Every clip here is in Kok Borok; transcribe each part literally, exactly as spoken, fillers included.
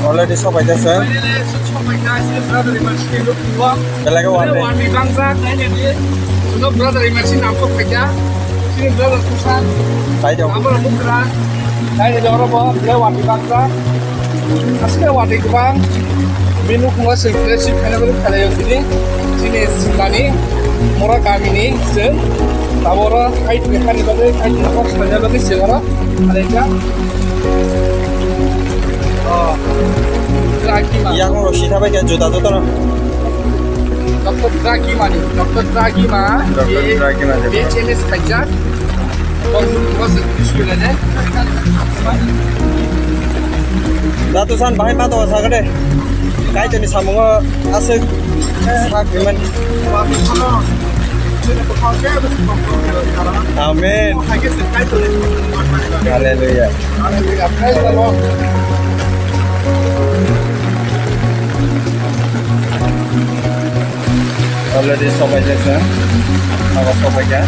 Already sobai jasa. Belai ke wani. Brother Emerson, nam sok khaja. Sini brother Susan. Taijak. Amar Mukra. Taijak oro bo, belai wani bangsa. Asli wani kubang. Menu kuma sing kile sing kena beri kale yang sini. Sini Simlani. Mora kami ni sing. Tabora kai tu kani bade, kai tu kos kanya bade sing oro. Ada yang. Oh. Dragima. Yang lo sih tapi kayak juta juta no. Doctor Dragima ni, Doctor Dragima. Doctor Dragima, B H M S khaijak. Doctor Dragima. Datu san bahai ma to sagade. Kaitorni samungo aswk sak himani. Amen. Hallelujah. Hallelujah. Praise the Lord. Already sobai jasa. Nogo sobai ja.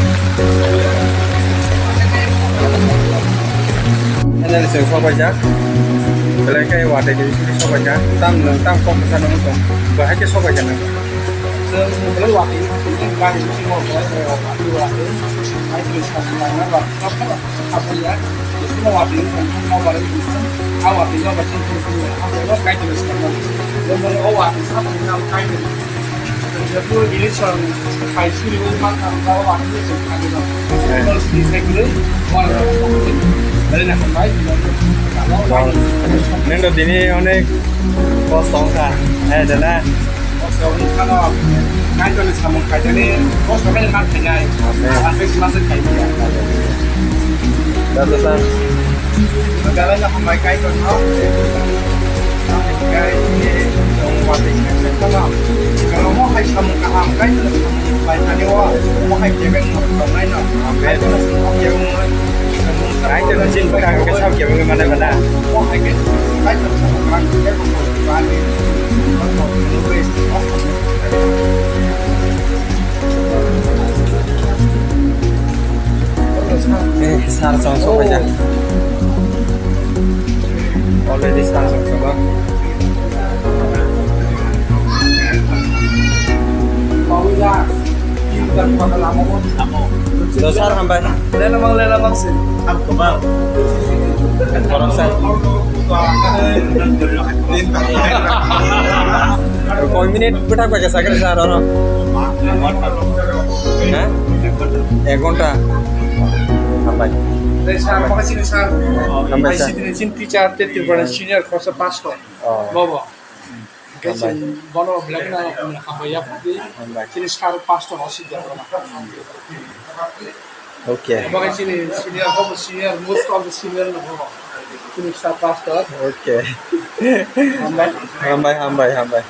Finally se sobai ja. Belai kai wate ke sini sobai ja. Tam nang tam kok sa nang tong. Bahai ke sobai ja nang. Belai wate ke gari sini mo belai wate. Ai ke sa nang ba. Nendo tini onek kosto wngkha, eh, dana. Kosto wngkha no, Kaitorni samung khaijani, kosto khe ma khainai. Amen. Ang khe sima se khai ya. Dada sa. Dada no hambai Kaitor no. Kai ni jong wati khai no. Kalau mo hai samung kaham Kaitor samung khainani o, mo hai kebeng no tongnai no. Amen. Kaitor samung kebeng no. Kaitor ni jin bwkha khe sam kebeng mane bana. Mo hai khe Kaitor samung kaham kebeng no. Eh, sar song sok aja. Already sar song sok. Do sar hambai. Lela mang, lela mang se. Ang kebal. Koroksa. Koi minute bwthak bai khe sakhe sa rw rw. Ha? Ek ghonta. Hambai. Sir, hambai. Makasih nih, sir. Hambai, sir. I C T ni teacher, te Tripura senior khorsa pastor. Oh. Bobo. Hambai. Bono belai kheno hambai ya pati. Hambai. Chini sir pastor osi dia. Okay. Obo khe chini senior, obo senior, most of the senior no obo. Chini sir pastor. Okay. Hambai. Hambai, hambai, hambai.